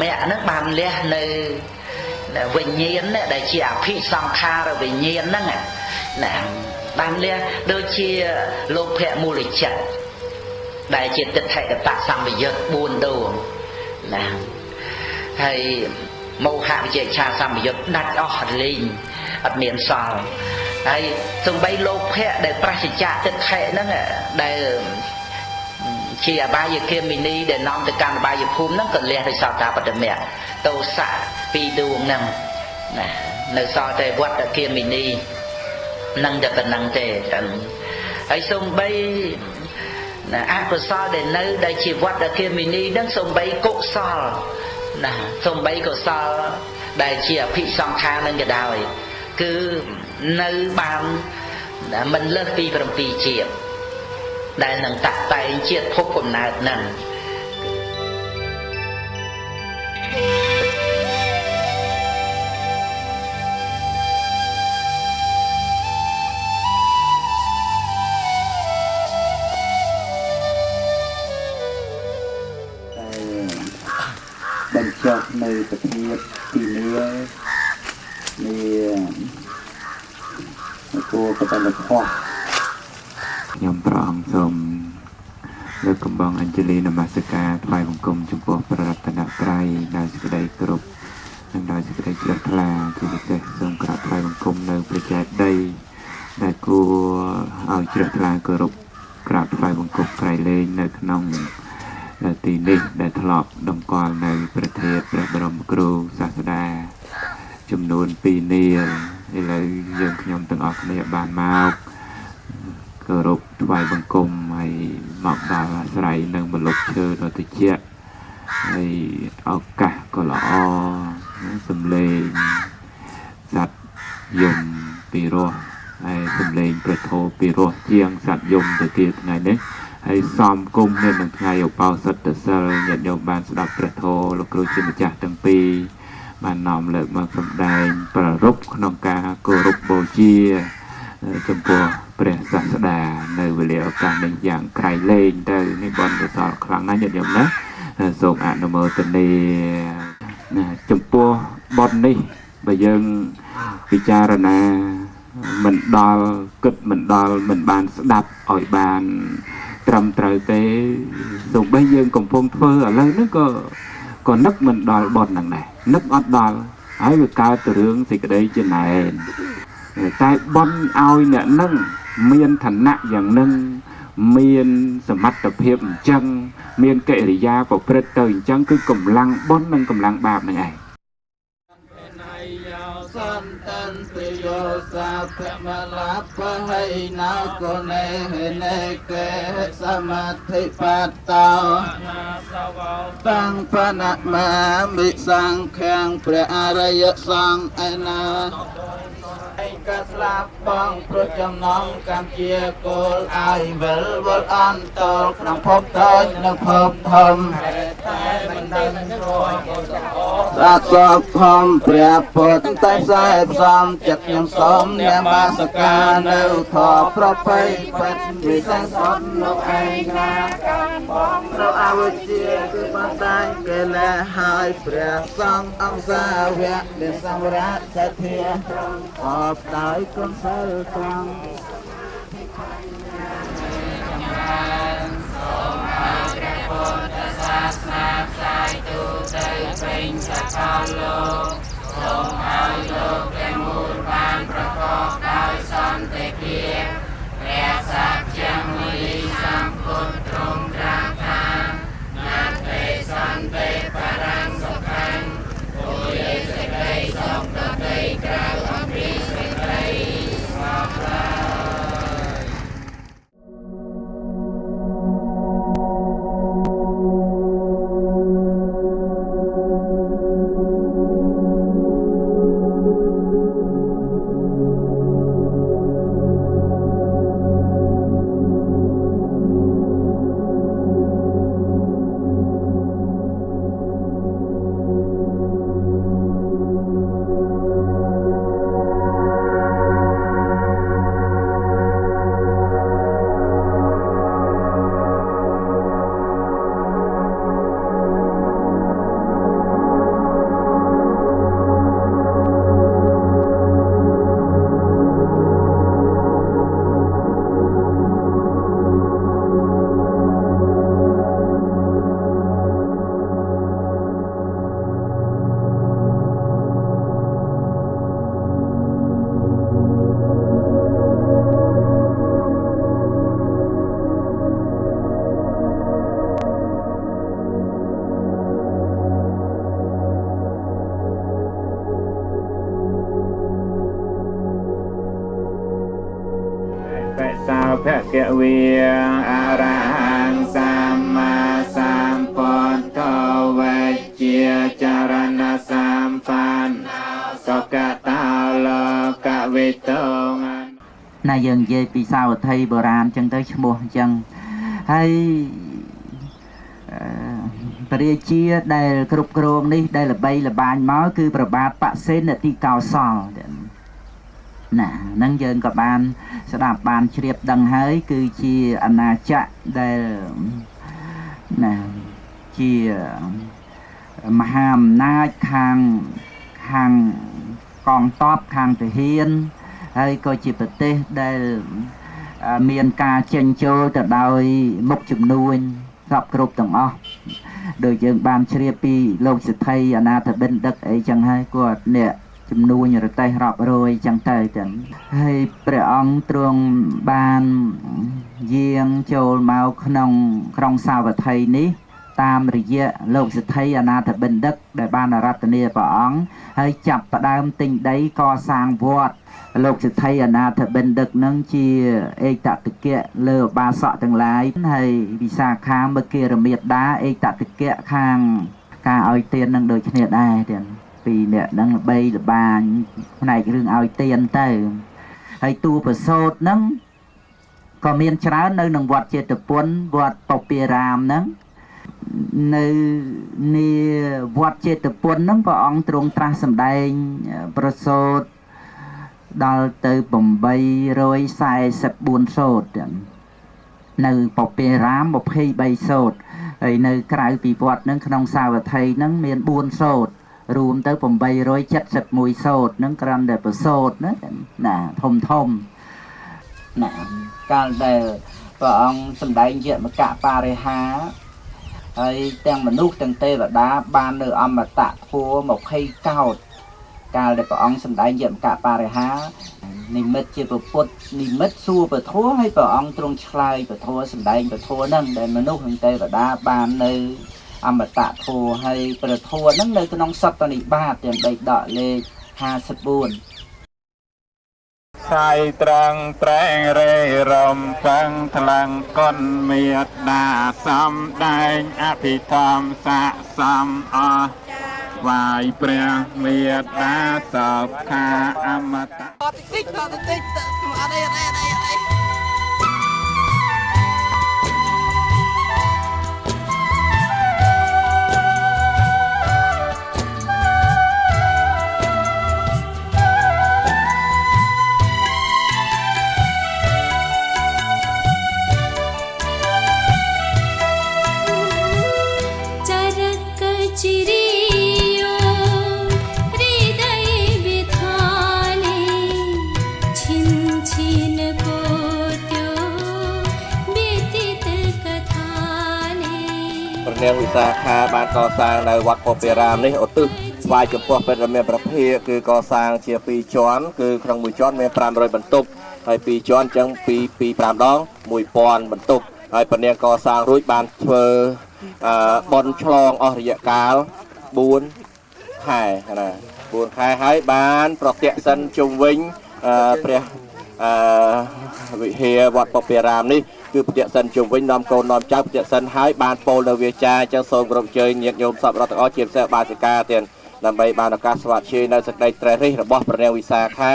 មគ្គហ្នឹងបានលះនៅវិញ្ញាណដែលជាអភិសង្ខារវិញ្ញាណហ្នឹងណាបានលះដូចជាលោភៈមូលចិត្តដែលជាទិដ្ឋិកតសម្បយុទ្ធ4ដួងណាហើយមោហវិជ្ជាសម្បយុទ្ធដាច់អស់រលីងអត់មានសល់ហើយសំបីលោភៈដែលប្រសិជ្ជៈទិដ្ឋិហ្នឹងដែលជាអបាយគាមិនីដែលនាំទៅកាន់អបាយភូមិហ្នឹងក៏លះដោយសោតាបត្តមៈទោសៈពីរដួងហ្នឹងណានៅសល់តែវត្តគាមិនីនឹងតែប៉ុណ្ណឹងទេហើយសំបីអកុសលដែលនៅដែលជាវត្តគាមិនីហ្នឹងសំបីកុសលណាសំបីកុសលដែលជាអភិសង្ខារនឹងក៏ដោយគឺនៅបានមិនលើសពី7ជាតិដែលនឹងតាក់តែងជាតិភពកំណើតហ្នឹងបញ្ចុះនៅប្រធានទីនេះនេះគួរកតលខុសខ្ញុំព្រះអង្គសូមលើកកំបងអញ្ជលីនមស្ការថ្វាយបង្គំចំពោះព្រះរតនត្រ័យដោយសេចក្តីគោរពនិងដោយសេចក្តីជ្រះថ្លាជាពិសេសសូមក្រាបថ្វាយបង្គំនៅព្រះចេតិយដែលគួរឲ្យជ្រះថ្លាគោរពក្រាបថ្វាយបង្គំក្រៃលែងនៅក្នុងទីនេះដែលធ្លាប់តម្កល់នៅព្រះធាតុព្រះបរមគ្រូសាស្តាចំនួន2នាលឥឡូវយើងខ្ញុំទាំងអស់គ្នាបានមកគោរពថ្វាយបង្គំហើយមកដល់អាស្រ័យនឹងម្លប់ឈើដ៏ត្រជាក់ហើយឱកាសក៏ល្អសំឡេងសត្វយំពីរោះហើយសំឡេងព្រះធម៌ពីរោះជាងសត្វយំទៅទៀតថ្ងៃនេះហើយសំគុំនៅនឹងថ្ងៃឧបោសថសិលញាតិញោមបានស្ដាប់ព្រះធម៌លោកគ្រូជាម្ចាស់ទាំងពីរបាននាំលើកមកសម្ដែងប្រារព្ធក្នុងការគោរពបូជាចំពោះព្រះសាស្តានៅវេលាឱកាសនេះយ៉ាងក្រៃលែងទៅនេះបុណ្យកុសលខ្លាំងណាស់ញាតិញោមណាសូមអនុមោទនាណាចំពោះបុណ្យនេះបើយើងពិចារណាមិនដល់គិតមិនដល់មិនបានស្ដាប់ឲ្យបានត្រឹមត្រូវទេសូម្បីយើងកំពុងធ្វើឥឡូវនេះក៏នឹកមិនដល់បុណ្យហ្នឹងដែរនឹកអត់ដល់ហើយវាកើតទៅរឿងសេចក្តីចំណែនតែបុណ្យឲ្យអ្នកនឹងមានឋានៈយ៉ាងនឹងមានសមត្ថភាពអញ្ចឹងមានកិរិយាប្រព្រឹត្តទៅអញ្ចឹងគឺកម្លាំងបុណ្យនិងកម្លាំងបាបហ្នឹងឯងតាំងបណមាមិសង្ឃាំងព្រះអរិយសង្ឃឯណាឯកស្លាប់បងព្រោះចំណងកម្មជាគោលឲ្យវិលវល់អន្តរក្នុងភពតូចនិងភពធំតែមិនដឹងសាសពធំព្រះពុទ្ធតែខ្សែផ្សំចិត្តខ្ញុំសូមនមស្ការនៅធម៌ប្រពៃពិតវិសេសសុទ្ធលោកឯងណាបងនៅអវិជ្ជាគឺបណ្ដាញកិលេសហើយព្រះសង្ឃអង្គសាវកមានសម្រាប់សទ្ធាអបដោយគុណសិលត្រង់សូមឲ្យព្រះពុទ្ធសាសនាផ្សាយទូទៅពេញសកលលោកសូមឲ្យលោកទាំងមូលបានប្រកបដោយសន្តិភាពព្រះសក្យមុនីសម្ពុទ្ធទ្រង់ត្រាស់ថាណាទេសន្តិបរំសុខំពុយសេចក្តីសុខដទៃក្រៅអំពីសេចក្តីស្ងប់ឡើយ ភគវាអរហង្គសម្មាសម្ពុទ្ធោវជាចរណសម្បណ្ណសុគតោលោកវិតុងណាយើងនិយាយពីសាវត្ថីបុរាណចឹងទៅឈ្មោះអញ្ចឹងហើយព្រះរាជាដែលគ្រប់គ្រងនេះដែលល្បីល្បាញមកគឺព្រះបាទបសេនតិកោសលណាហ្នឹងយើងក៏បានស្ដាប់បានជ្រាបដឹងហើយគឺជាអាណាចក្រដែលណាជាមហាអំណាចខាងកងទ័ពខាងទាហានហើយក៏ជាប្រទេសដែលមានការចេញចូលទៅដោយមុខជំនួញសពគ្រប់ទាំងអស់ដោយយើងបានជ្រាបពីលោកសេដ្ឋីអនាថបិណ្ឌិតអីចឹងហើយគាត់អ្នកជំនួញរទេះរាប់រយចឹងទៅចឹងហើយព្រះអង្គទ្រង់បានយាងចូលមកក្នុងក្រុងសាវត្ថីនេះតាមរយៈលោកសេដ្ឋីអនាថបិណ្ឌិតដែលបានអារាធនាព្រះអង្គហើយចាប់ផ្ដើមទិញដីកសាងវត្តលោកសេដ្ឋីអនាថបិណ្ឌិតនឹងជាឯកតតិកៈលើឧបាសកទាំងឡាយហើយវិសាខាមគិរមេតាឯកតតិកៈខាងការឲ្យទាននឹងដូចគ្នាដែរទាំងពីរអ្នកនឹងល្បីល្បាញផ្នែករឿងឲ្យទានទៅហើយតួប្រសូតនឹងក៏មានច្រើននៅក្នុងវត្តចេតពុនវត្តពពារាមហ្នឹងនៅនាវត្តចេតពុនហ្នឹងព្រះអង្គទ្រង់ត្រាស់សម្ដែងប្រសូតដល់ទៅ844សូត្រនៅពពារាម23សូត្រហើយនៅក្រៅពីវត្តហ្នឹងក្នុងសាវត្ថីហ្នឹងមាន4សូត្ររួមទៅ871សូត្រហ្នឹងគ្រាន់តែប្រសូតណាណាធំធំណាកាលដែលព្រះអង្គសម្ដែងយមកបរិហាហើយទាំងមនុស្សទាំងទេវតាបាននៅអមតៈធម៌20កោដកាលដែលព្រះអង្គសម្ដែងយមកបរិហានិមិត្តជាពុទ្ធនិមិត្តសួរពធហើយព្រះអង្គទ្រង់ឆ្លើយពធសម្ដែងពធហ្នឹងដែលមនុស្សនិងទេវតាបាននៅអមតៈធម៌ហើយព្រះធម៌ហ្នឹងនៅក្នុងសត្វនិបាតទាំងបីដកលេខ54សៃត្រង់ត្រែងរេរំពឹងថ្លឹងគុណមេត្តាសំដែងអភិធម្មស័កសមអស់ថ្វាយព្រះមេត្តាសុខាអមតៈអត់តិចអត់តិចអត់អីអត់អីអត់អីនាងវិសាខាបានកសាងនៅវត្តពពារាមនេះឧទ្ទិសថ្វាយចំពោះព្រះរាមាប្រភាគឺកសាងជា2ជាន់គឺក្នុងមួយជាន់មាន500បន្ទប់ហើយ2ជាន់អញ្ចឹង2 2 5ដង1000បន្ទប់ហើយព្រះនាងកសាងរួចបានធ្វើបុណ្យឆ្លងអស់រយៈកាល4ខែណា4ខែហើយបានប្រតិសិនជុំវិញព្រះវិហារវត្តពពារាមនេះគឺប្រតិសិនជុំវិញនាំកូននាំចៅប្រតិសិនហើយបានពោលនៅវាចាអញ្ចឹងសូមគោរពអញ្ជើញញាតិញោមសពរដ្ឋទាំងអស់ជាពិសេសបាសិកាទៀតដើម្បីបានឱកាសស្វាគមន៍នៅសេចក្តីត្រេះរិះរបស់ព្រះនាងវិសាខា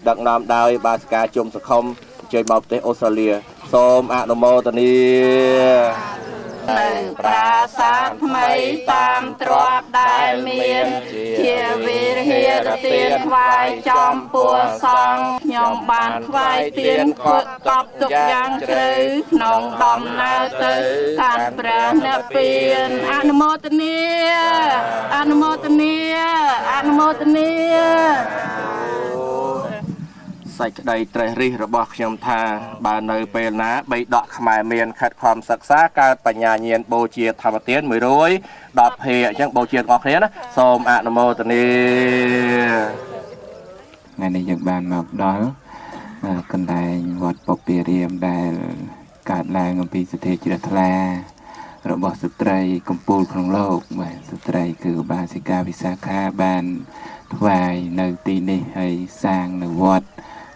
ដឹកនាំដោយបាសិកាជុំសខុមអញ្ជើញមកប្រទេសអូស្ត្រាលីសូមអនុមោទនានៅប្រាសាទថ្មីតាមទ្រព្យដែលមានជាវិហារទានថ្វាយចំពោះសង្ឃខ្ញុំបានថ្វាយទានកប់ទុកយ៉ាងជ្រៅក្នុងដំណើរទៅកាន់ព្រះនិព្វានអនុមោទនាអនុមោទនាអនុមោទនាសេចក្តីត្រេះរិះរបស់ខ្ញុំថាបើនៅពេលណាបីដកខ្មែរមានខិតខំសិក្សាកើតបញ្ញាញាណបូជាធម្មទាន110ភាគអញ្ចឹងបូជាទាំងអស់គ្នាណាសូមអនុមោទនាថ្ងៃនេះយើងបានមកដល់កន្លែងវត្តពពារាមដែលកើតឡើងអំពីសទ្ធាជ្រះថ្លារបស់ស្ត្រីកំពូលក្នុងលោកបាទស្ត្រីគឺឧបាសិកាវិសាខាបានថ្វាយនៅទីនេះហើយសាងនៅវត្ត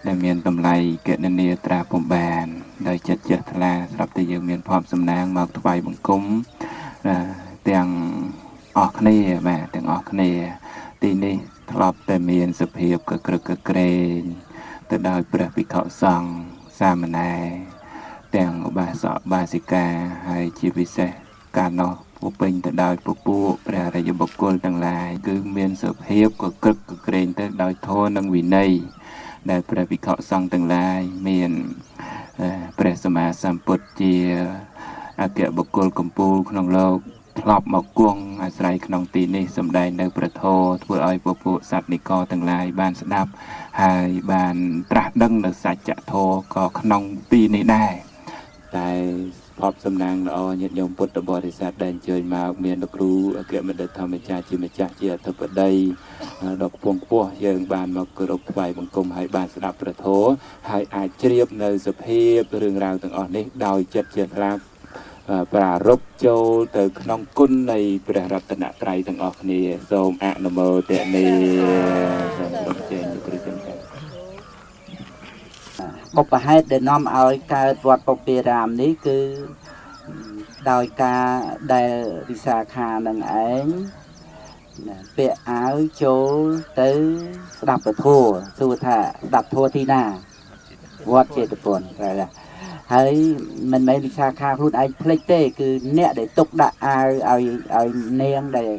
ដែលមានតម្លៃគណនាត្រាពុំបានដោយចិត្តជ្រះថ្លាស្រាប់តែយើងមានភ័ព្វសំណាងមកថ្វាយបង្គំទាំងអស់គ្នាបាទទាំងអស់គ្នាទីនេះធ្លាប់តែមានសភាពកក្រឹកកក្រែងទៅដោយព្រះភិក្ខុសង្ឃសាមណេរទាំងឧបាសកបាសិកាហើយជាពិសេសកាលនោះពោពេញទៅដោយពពួកព្រះអរិយបុគ្គលទាំងឡាយគឺមានសភាពកក្រឹកកក្រែងទៅដោយធម៌និងវិន័យដែលព្រះភិក្ខុសង្ឃទាំងឡាយមានព្រះសម្មាសម្ពុទ្ធជាអគ្គបុគ្គលកំពូលក្នុងលោកធ្លាប់មកគង់អាស្រ័យក្នុងទីនេះសម្ដែងនៅព្រះធម៌ធ្វើឲ្យពពួកសត្វនិករទាំងឡាយបានស្ដាប់ហើយបានត្រាស់ដឹងនៅសច្ចធម៌ក៏ក្នុងទីនេះដែរតែភពសំណាងល្អញាតិញោមពុទ្ធបរិស័ទដែលអញ្ជើញមកមានលោកគ្រូអគ្គបណ្ឌិតធម្មចារ្យជាម្ចាស់ជាអធិបតីដ៏ខ្ពង់ខ្ពស់យើងបានមកគោរពថ្វាយបង្គំហើយបានស្ដាប់ព្រះធម៌ហើយអាចជ្រាបនៅសភាពរឿងរ៉ាវទាំងអស់នេះដោយចិត្តជ្រះថ្លាប្រារព្ធចូលទៅក្នុងគុណនៃព្រះរតនត្រ័យទាំងអស់គ្នាសូមអនុមោទនាសូមអរគុណលោកគ្រូទាំងបុព្វហេតុដែលនាំឲ្យកើតវត្តបុព្វារាមនេះគឺដោយការដែលវិសាខានឹងឯងពាក់អាវចូលទៅស្ដាប់ពធសួរថាស្ដាប់ធម៌ទីណាវត្តចេតពុនត្រូវហើយមិនមែនវិសាខាខ្លួនឯងភ្លេចទេគឺអ្នកដែលទុកដាក់អាវឲ្យនាងដែល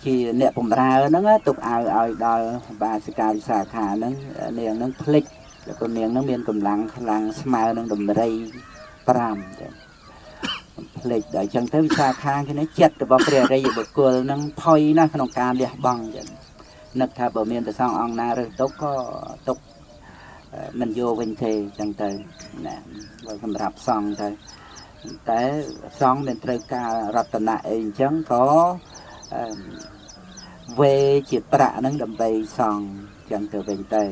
ជាអ្នកបំរើហ្នឹងទុកអាវឲ្យដល់បាសិកាវិសាខាហ្នឹងនាងហ្នឹងភ្លេចแล้วក៏នាងហ្នឹងមានកម្លាំងខ្លាំងស្មើនឹងដំរី5ចឹងភ្លេចដល់អញ្ចឹងទៅវិសាខាគេនេះចិត្តរបស់ព្រះអរិយបុគ្គលហ្នឹងផុយណាស់ក្នុងការលះបង់ចឹងនឹកថាបើមានព្រះសង្ឃអង្គណារើសទុកក៏ទុកមិនយកវិញទេអញ្ចឹងទៅណាបើសម្រាប់សង្ឃទៅតែសង្ឃមិនត្រូវការរតនៈអីអញ្ចឹងក៏វេជាប្រាក់ហ្នឹងដើម្បីសង្ឃចឹងទៅវិញទៅ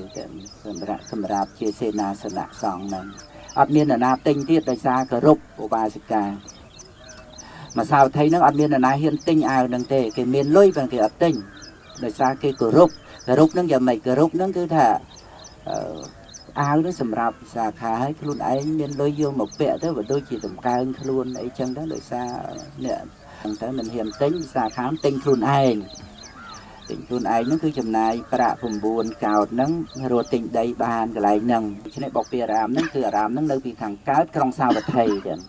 សម្រាប់ជាសេនាសនៈសង្ឃហ្នឹងអត់មាននរណាទិញទៀតដោយសារគោរពឧបាសិកាមកសាវត្ថីហ្នឹងអត់មាននរណាហ៊ានទិញអាវហ្នឹងទេគេមានលុយប៉ុន្តែគេអត់ទិញដោយសារគេគោរពហ្នឹងយ៉ាងម៉េចគោរពហ្នឹងគឺថាអាវនេះសម្រាប់សាខាឲ្យខ្លួនឯងមានលុយយកមកពាក់ទៅបើដូចជាតម្កើងខ្លួនអីចឹងទៅដោយសារអ្នកហ្នឹងទៅមិនហ៊ានទិញសាខាទិញខ្លួនឯងទិញខ្លួនឯងហ្នឹងគឺចំណាយប្រាក់9កោដហ្នឹងរត់ទិញដីបានកន្លែងហ្នឹងដូច្នេះបុព្វារាមហ្នឹងគឺអារាមហ្នឹងនៅពីខាងកើតក្រុងសាវត្ថីចឹង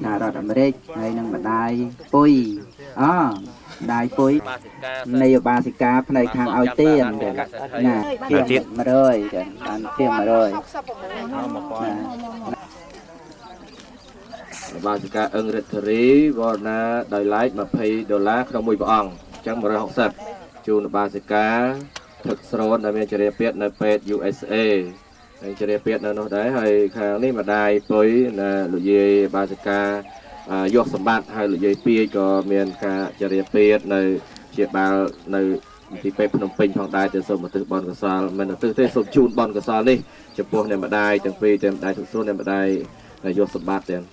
សហរដ្ឋអាមេរិកហើយនឹងម្ដាយពុយម្ដាយពុយនៃឧបាសិកាផ្នែកខាងឲ្យទៀនណាទៀត100ចឹងបានទៀន100ឧបាសិកាអឹងរិទ្ធរីវរណាដោយឡែក$20ក្នុងមួយព្រះអង្គអញ្ចឹង160ជូនឧបាសិកាថឹកស្រនដែលមានចរិយាពាតនៅពេទ្យ USA ហើយចរិយាពាតនៅនោះដែរហើយខាងនេះម្ដាយពុយណាលោកយាយឧបាសិកាយកសម្បត្តិហើយលោកយាយពាយក៏មានការចរិយាពាតនៅជាបាលនៅទីពេទ្យភ្នំពេញផងដែរទៅសូមឧទ្ទិសបុណ្យកុសលមិនឧទ្ទិសទេសូមជូនបុណ្យកុសលនេះចំពោះអ្នកម្ដាយទាំងពីរទាំងម្ដាយថឹកស្រនអ្នកម្ដាយយកសម្បត្តិទាំង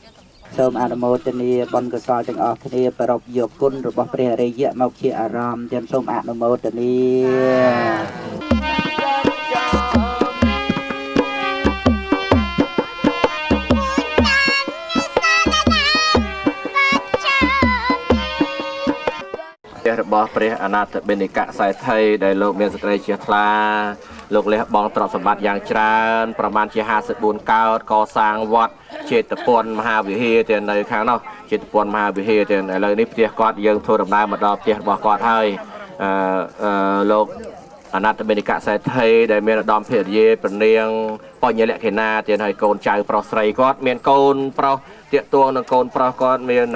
សូមអនុមោទនាបុណ្យកុសលទាំងអស់គ្នាប្រពយកគុណរបស់ព្រះអរិយៈមកជាអារម្មណ៍ទាំងសូមអនុមោទនាផ្ទះរបស់ព្រះអនាថបិណិកសេដ្ឋីដែលលោកមានសេចក្តីជ្រះថ្លាលោកលះបង់ទ្រព្យសម្បត្តិយ៉ាងច្រើនប្រមាណជា54កោដកសាងវត្តចេតពុនមហាវិហារទៅនៅខាងនោះចេតពុនមហាវិហារទៅឥឡូវនេះផ្ទះគាត់យើងធ្វើដំណើរមកដល់ផ្ទះរបស់គាត់ហើយលោកអនាថបិណិកសេដ្ឋីដែលមានឧត្តមភរិយាព្រះនាងបញ្ញលក្ខិណាទៀតហើយកូនចៅប្រុសស្រីគាត់មានកូនប្រុសទាក់ទងនឹងកូនប្រុសគាត់មាន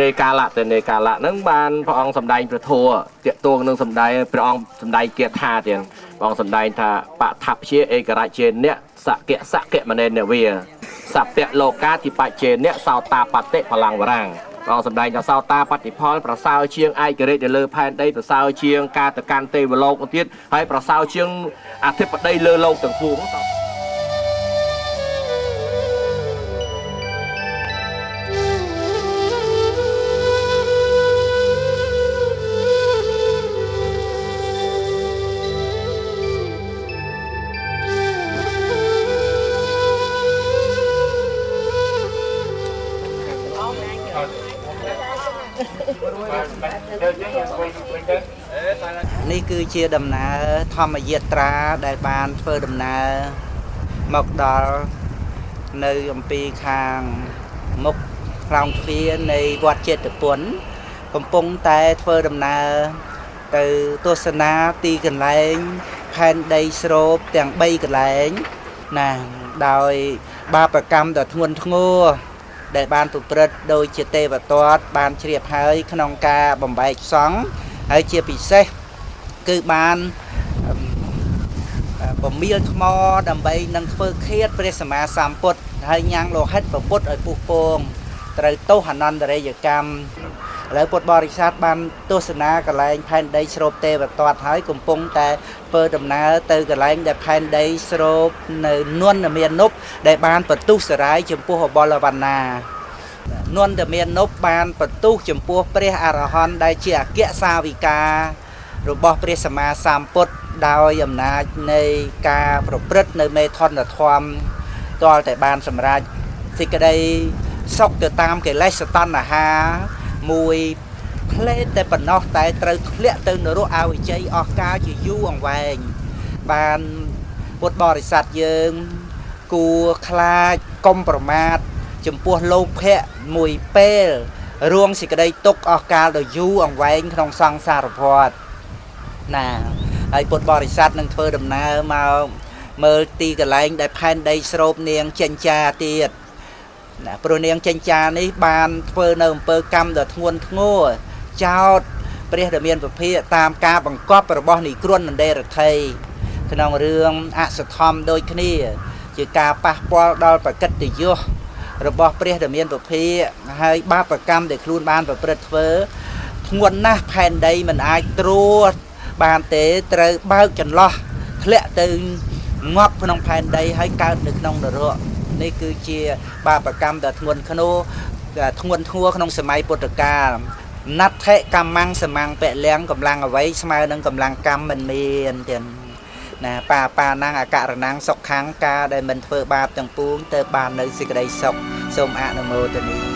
នេកាលៈទៅនេកាលៈហ្នឹងបានព្រះអង្គសម្ដែងព្រះធម៌ទាក់ទងនឹងសម្ដែងព្រះអង្គសម្ដែងគាថាទៀតព្រះអង្គសម្ដែងថាបឋព្យាឯករជេនៈសកៈសកៈមនេនវាសព្វលោកាធិបជេនៈសោតាបតិផលាំងវរាំងព្រះអង្គសម្ដែងថាសោតាបតិផលប្រសើរជាងឯករាជ្យនៅលើផែនដីប្រសើរជាងការទៅកាន់ទេវលោកទៀតហើយប្រសើរជាងអធិបតីលើលោកទាំងពួង នេះគឺជាដំណើរធម្មយាត្រាដែលបានធ្វើដំណើរមកដល់នៅអំពីខាងមុខក្រោមទ្វារនៃវត្តចេតពុនកំពុងតែធ្វើដំណើរទៅទស្សនាទីកន្លែងផែនដីស្រូបទាំង3កន្លែងណាដោយបាបកម្មដ៏ធ្ងន់ធ្ងរដែលបានប្រព្រឹត្តដោយជាទេវទត្តបានជ្រាបហើយក្នុងការបំបែកសង្ឃហើយជាពិសេសគឺបានពមៀលថ្មដើម្បីនឹងធ្វើឃាតព្រះសម្មាសម្ពុទ្ធហើយញ៉ាំងលោហិតព្រះពុទ្ធឲ្យពុះពងត្រូវទោសអនន្តរិយកម្មឥឡូវពុទ្ធបរិស័ទបានទស្សនាកន្លែងផែនដីស្រូបទេវទត្តហើយកំពុងតែធ្វើដំណើរទៅកន្លែងដែលផែនដីស្រូបនៅនន្ទមាននប់ដែលបានបន្ទុះសរាយចំពោះអបលវណ្ណានន្ទមាននប់បានបន្ទុះចំពោះព្រះអរហន្តដែលជាអគ្គសាវិការបស់ព្រះសម្មាសម្ពុទ្ធដោយអំណាចនៃការប្រព្រឹត្តនៅមេថនធម៌ទាល់តែបានសម្រេចសេចក្តីសុខទៅតាមកិលេសតណ្ហាមួយផ្លេតតែប៉ុណ្ណោះតែត្រូវធ្លាក់ទៅនរកអវិជ័យអស់កាលជាយូរអង្វែងបានពុទ្ធបរិស័ទយើងគួរខ្លាចកុំប្រមាទចំពោះលោភៈមួយពេលរួងសេចក្តីទុក្ខអស់កាលដ៏យូរអង្វែងក្នុងសង្សារវដ្តណាហើយពុទ្ធបរិស័ទនឹងធ្វើដំណើរមកមើលទីកន្លែងដែលផែនដីស្រូបនាងចិញ្ចាទៀតណាព្រោះនាងចិញ្ចានេះបានធ្វើនៅអំពើកម្មដ៏ធ្ងន់ធ្ងរចោតព្រះដ៏មានពភាកតាមការបង្កប់របស់និគ្រន្ថនន្តេរដ្ឋីក្នុងរឿងអសធម្មដូចគ្នាជាការប៉ះពាល់ដល់ប្រកិត្តិយសរបស់ព្រះដ៏មានពភាកហើយបាបកម្មដែលខ្លួនបានប្រព្រឹត្តធ្វើធ្ងន់ណាស់ផែនដីមិនអាចត្រួតបានទេត្រូវបើកចន្លោះធ្លាក់ទៅងាប់ក្នុងផែនដីហើយកើតនៅក្នុងនរកនេះគឺជាបាបកម្មដ៏ធ្ងន់ធ្ងរក្នុងសម័យពុទ្ធកាលណដ្ឋិកម្មੰសមੰពលំកម្លាំងអ្វីស្មើនឹងកម្លាំងកម្មមិនមានទៀតណាបាបាណាំងអករណាំងសុខខាងការដែលមិនធ្វើបាបទាំងពួងទៅបាននៅសេចក្តីសុខសូមអនុមោទនា